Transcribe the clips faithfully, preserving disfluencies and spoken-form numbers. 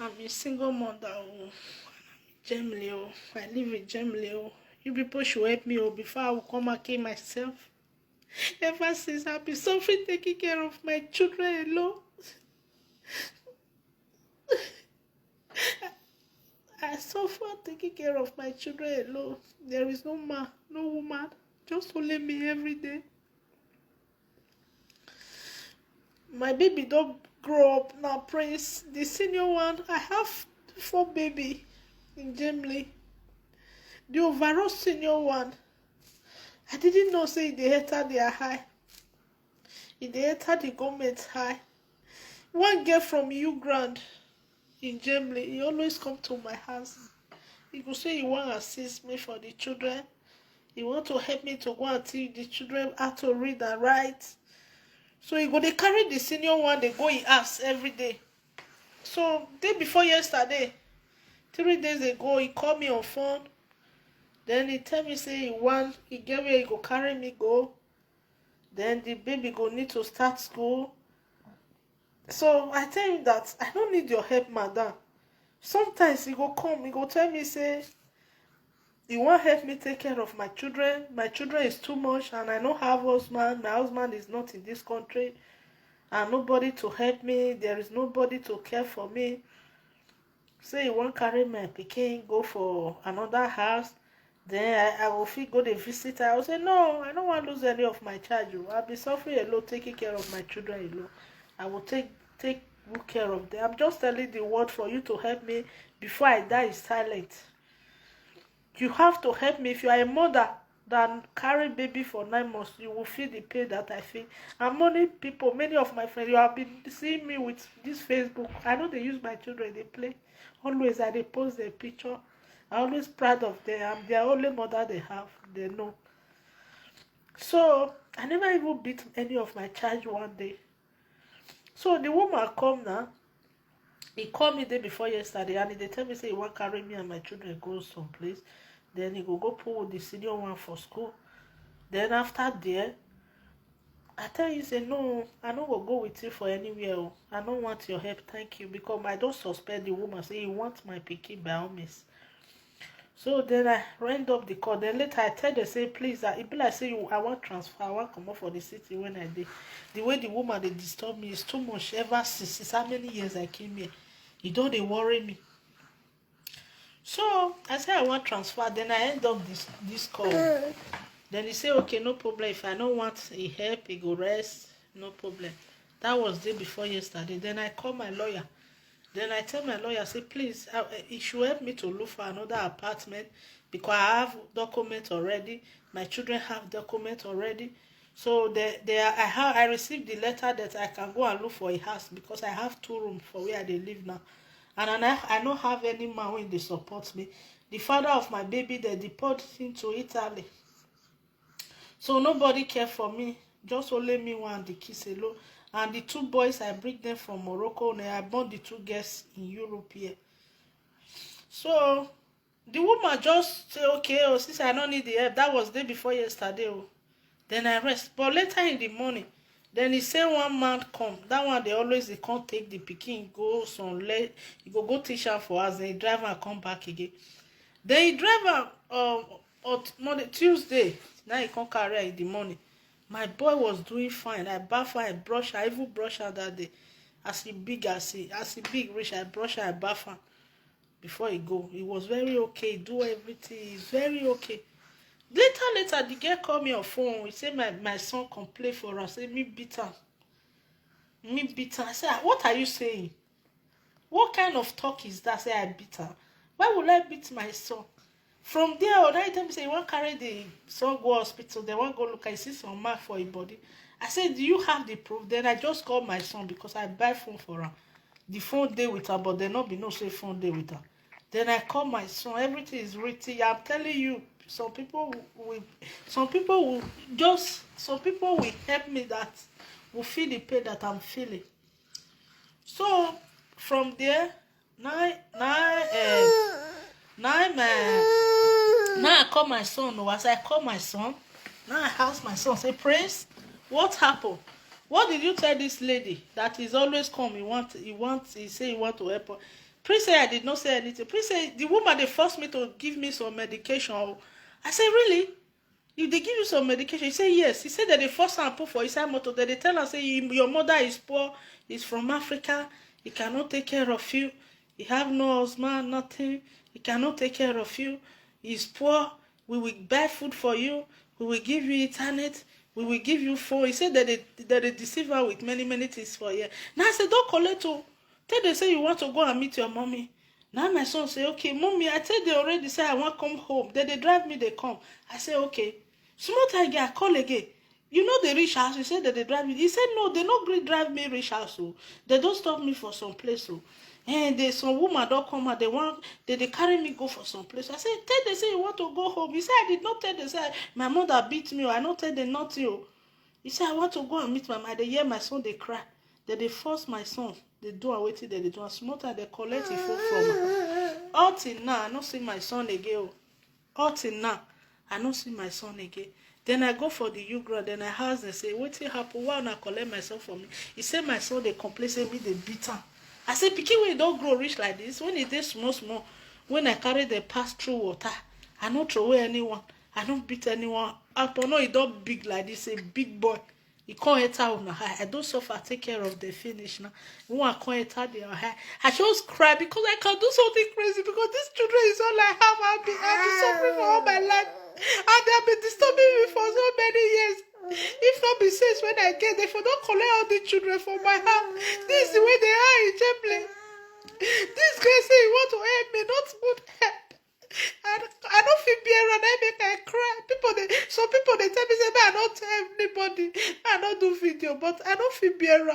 I'm a single mother. Oh. Germany. Oh. I live in Germany. Oh. You people should help me. Oh, before I will come and kill myself. Ever since, I've been suffering taking care of my children alone. I suffer taking care of my children alone. There is no man, no woman, just only me every day. My baby don't grow up now, Prince. The senior one, I have four baby in Germany. The overall senior one, I didn't know say they enter their high. If they enter the government high, one girl from U Grand in Germany, he always come to my house. He go say he want assist me for the children. He want to help me to go and teach the children how to read and write. So he go dey carry the senior one, they go he house every day. So day before yesterday, three days ago, he called me on phone. Then he tell me say he want, he get where he go carry me go. Then the baby go need to start school. So I tell him that I don't need your help, madam. Sometimes he go come, he go tell me say he won't help me take care of my children. My children is too much, and I don't have husband. My husband is not in this country, and nobody to help me. There is nobody to care for me. Say he won't carry my pikin go for another house. Then I, I will fit go dey visit her. I will say, "No, I don't want lose any of my charge. Oh. I'll be suffering alone, taking care of my children alone. I will take take good care of them. I'm just telling the word for you to help me before I die silent. You have to help me. If you are a mother that carry baby for nine months, you will feel the pain that I feel." And many people, many of my friends, you have been seeing me with this Facebook. I know they use my children, they play. Always, I dey post their picture. I always proud of them. I'm their only mother they have. They know. So I never even beat any of my charge one day. So the woman come now. He called me day before yesterday, and he dey tell me say he wan carry me and my children go someplace. Then he go go put the senior one for school. Then after there, I tell you say, "No, I no go go with you for anywhere. Oh. I don't want your help, thank you," because I don't suspect the woman say he wants my pikin by all means. So then I end up the call. Then later I tell them say, "Please, I, it be like say you, I want transfer, I want come up for the city when I did. The way the woman they disturb me is too much. Ever since, since how many years I came here, it don't they worry me." So I say I want transfer. Then I end up this this call. Then he say, "Okay, no problem. If I don't want a help, he go rest. No problem." That was day before yesterday. Then I call my lawyer. Then I tell my lawyer, say, "Please, uh, uh, he should help me to look for another apartment because I have document already. My children have document already." So they, they are, I have, I received the letter that I can go and look for a house because I have two room for where they live now. And I, I don't have any man when they support me. The father of my baby, they deport him to Italy. So nobody care for me. Just only me one, the kids alone. And the two boys, I bring them from Morocco. And I born the two girls in Europe here. So the woman just say, "Okay, oh, since I don't need the help," that was day before yesterday. Oh. Then I rest. But later in the morning, then he say one man come. That one they always they can't take the pikin go some le. He go go teach her for us. Then he drive and come back again. Then he drive am um, on Monday, Tuesday. Now he come carry her in the morning. My boy was doing fine. I baff her, I brush her, I even brush her that day. As he big, as he as he big reach, I brush her, I baff her. Before he go, he was very okay, do everything, he's very okay. Later, later, the girl call me on phone. He say my, my son complain for her, say me beat her. Me beat her. I say, "Ah, what are you saying? What kind of talk is that?" Say I beat her. Why would I beat my son? From there, oh, now he tell me say he wan carry the son go hospital. They wan go look. I see some mark for his body. I say, "Do you have the proof?" Then I just call my son because I buy phone for him. The phone day with her, but they not be no say phone day with her. Then I call my son. Everything is written. I'm telling you, some people will, some people will just, some people will help me that will feel the pain that I'm feeling. So from there, now, now, uh, now, my, now I call my son. Oh, as I call my son, now I ask my son, say, "Prince, what happened? What did you tell this lady that is always come? You want, you want, you say you want to help her." Prince say I did not say anything. Prince say the woman dey force me to give me some medication. Oh. I say, "Really? If they give you some medication?" He say, "Yes." He said that they force am put for inside motor. Then they tell am say, "You- your mother is poor. He's from Africa. He cannot take care of you. He have no husband, nothing. He cannot take care of you. He's poor. We will buy food for you. We will give you internet. We will give you phone." He said that they, that they deceive her with many, many things for here. Now I said, "Don't collect o. Tell them say you want to go and meet your mommy." Now my son say, "Okay, mommy, I tell them already say I want come home. Then they drive me, they come." I say, "Okay." Small time again, I call again. "You know they reach house." He said that they drive me. He said, "No, they no gree drive me reach house. Oh. They don't stop me for some place. Oh. And they some woman don't come out. They want they, they carry me go for some place." I said, "Tell them say you want to go home." He said, "I did not tell them say my mother beat me. Oh. I not tell them nothing. Oh." He said, "I want to go and meet my mother." They hear my son, they cry. Then they force my son. They do and waiting, then they do and small time, they collect the phone from her. All till now, I not see my son again. Oh. All till now, I not see my son again. Then I go for the U ground, then I ask them, say, "What happen? Why una collect my son for me?" He said, "My son, they complain, say me, they beat him." I said, "Pikin, when you don't grow rich like this, when it is small, small, when I carry the pass through water, I not throw away anyone. I don't beat anyone. Upon all, he don't big like this, a big boy." He come enter una eye. I don't suffer, take care of the finish now. When I come enter the eye, I just cry because I can do something crazy because these children is all I have. I've been, I've been suffering for all my life. And they've been disturbing me for so many years. If not be since when I get there, for don't collect all the children from my hand. This is the way they are in Germany. This guy say he want to help me, not good help. I, I don't feel bear and I make I cry. People they some people they tell me say, "Man, I don't tell anybody. I don't do video, but I don't feel bear."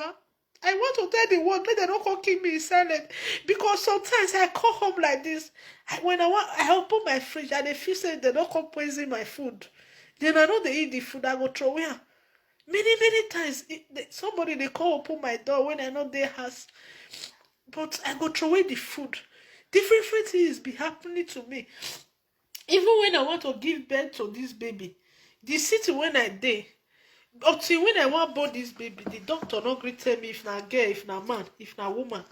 I want to tell the world, let them not come kill me in silence. Because sometimes I come home like this. I, when I want, I open my fridge and they feel say they don't come poison my food. Then I know they eat the food, I go throw away. Many, many times, it, they, somebody they call open my door when I know they house. But I go throw away the food. Different, different things be happening to me. Even when I want to give birth to this baby, the city when I dey, until when I want born this baby, the doctor not gree tell me if na girl, if na man, if na woman.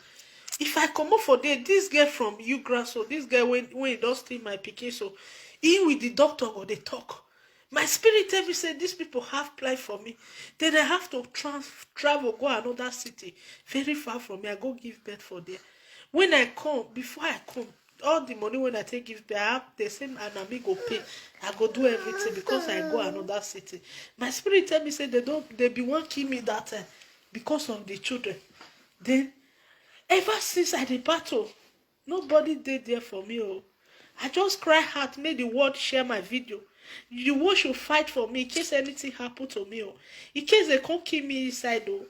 If I come up for there, this girl from Ugra, so this girl when when he don't steal my pikin, so he with the doctor go they talk. My spirit tell me say these people have plan for me. Then I have to trans travel go another city, very far from me. I go give birth for there. When I come, before I come, all the money when I take give birth, I have the same and me go pay. I go do everything because I go another city. My spirit tell me say they don't, they be one kill me that time because of the children. Then ever since I dey battle, nobody dey there for me. Oh, I just cry hard, make the world share my video. You want should fight for me in case anything happen to me. Oh, in case they come kill me inside. Oh,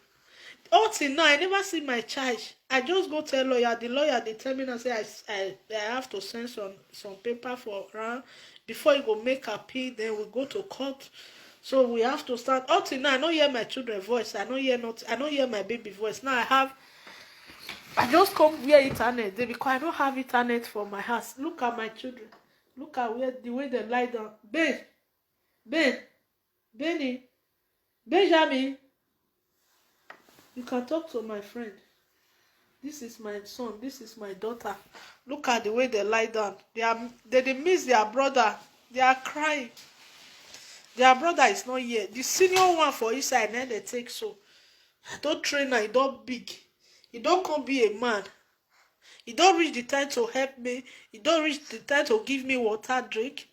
all till now I never see my child. I just go tell lawyer. The lawyer they tell me now say I I, I have to send some some paper for her before he go make appeal. Then we go to court. So we have to start. All till now I don't hear my children voice. I don't hear not. I don't hear my baby voice. Now I have. I just come where internet dey because I don't have internet for my house. Look at my children. Look at where the way they lie down. Ben, Ben, Benny, Benjamin, you can talk to my friend. This is my son. This is my daughter. Look at the way they lie down. They are they, they miss their brother. They are crying. Their brother is not here. The senior one for inside, then they take so. I don't train her. He don't big. He don't come be a man. He don't reach the time to help me. He don't reach the time to give me water drink.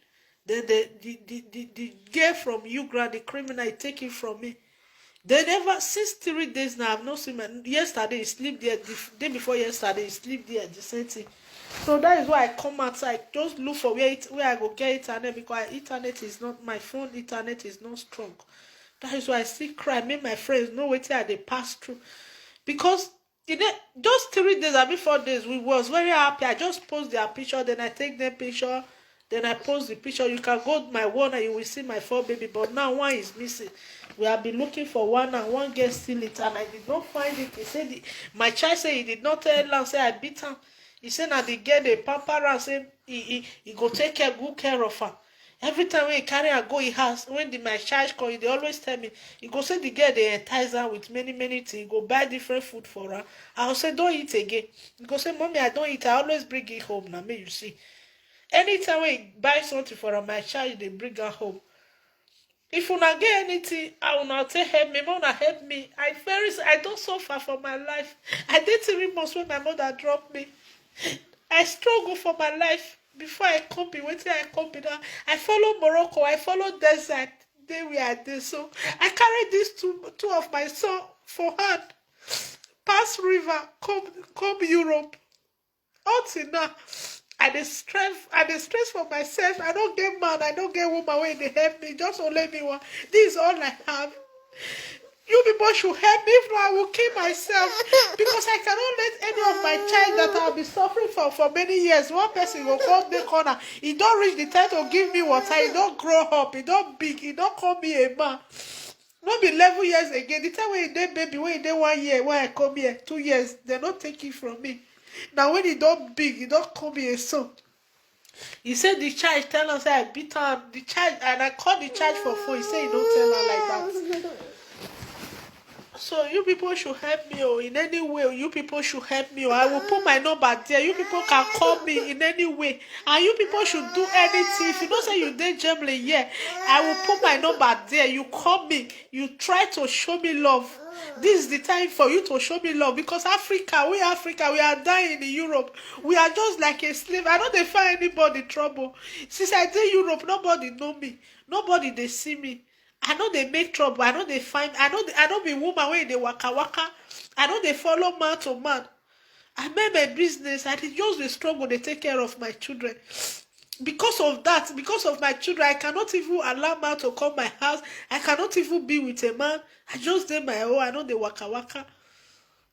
Then the the the, the, the girl from Ugra, the criminal, he take it from me. They never since three days now. I've not seen my yesterday. He sleep there. The day before yesterday, he sleep there. The same thing. So that is why I come outside. Just look for where it where I go get internet because internet is not my phone. Internet is not strong. That is why I still cry. Make my friends know what I they pass through, because in the, those three days, I mean four days, we was very happy. I just post their picture, then I take their picture, then I post the picture. You can go my one and you will see my four baby, but now one is missing. We have been looking for one and one girl steal it, and I did not find it. He said the, my child said he did not tell her, say I beat him. He said now the girl they pamper and say he, he, he go take care, good care of her. Every time when he carry her go his house, when the my child come, he dey always tell me, he go say the girl dey entice her with many, many things. He go buy different food for her. I go say, "Don't eat again." He go say, "Mommy, I don't eat. I always bring it home." Now me, you see. Anytime when he buy something for her, my child, they bring her home. If una get anything, I una take help me, make una help me. I very, I don't suffer for my life. I did three months when my mother dropped me. I struggle for my life before I come be wetin I come be now. I follow Morocco, I follow desert. They were there. So I carry these two two of my son for hand. Pass river, come come Europe. Up till now, I dey stress, I dey stress for myself. I don't get man, I don't get woman wey dey help me. Just only me one. This is all I have. You people should help me, if not, I will kill myself. Because I cannot let any of my child that I'll be suffering for for many years. One person will call the corner. He don't reach the time to give me water. He don't grow up. He don't big. He don't call me a man. No be eleven years again. The time when he dey baby, when he dey one year, when I come here, two years, they don't take it from me. Now when he don't big, he don't call me a son. He said the child tell us I beat her. The child, and I called the child for phone. He said he don't tell her like that. So you people should help me, oh, in any way. You people should help me, oh. I will put my number there. You people can call me in any way, and you people should do anything. If you don't say you dey Germany, yeah, I will put my number there. You call me. You try to show me love. This is the time for you to show me love, because Africa, we Africa, we are dying in Europe. We are just like a slave. I don't dey find anybody trouble. Since I dey Europe, nobody know me. Nobody dey see me. I know they make trouble. I know they find. I know. They, I know be woman wey dey waka waka. I know they follow man to man. I make my business. I dey just dey struggle. They take care of my children. Because of that, because of my children, I cannot even allow man to come my house. I cannot even be with a man. I just dey my own. I know they waka waka.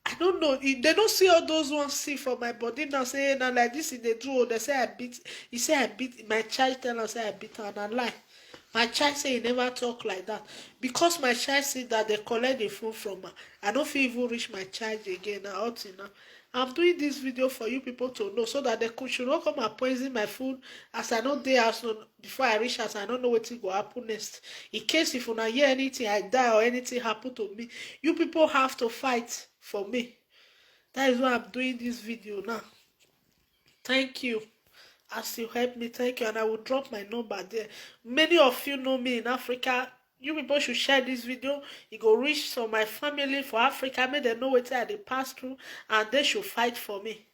I don't know. If they don't see all those ones see for my body now, say, "Now like this, if they do, oh," they say I beat. He say I beat. My child tell us say I beat her. And I lie. My child say he never talk like that. Because my child see that they collect the phone from her, I don't feel even reach my child again. Now, out now. I'm doing this video for you people to know, so that they could, should not come and poison my food as I know they house. No, before I reach house, I don't know what will go happen next. In case if una hear anything, I die or anything happen to me, you people have to fight for me. That is why I'm doing this video now. Thank you. As you help me, thank you. And I will drop my number there. Many of you know me in Africa. You people should share this video. It go reach some my family for Africa. Make them know what I dey pass through, and they should fight for me.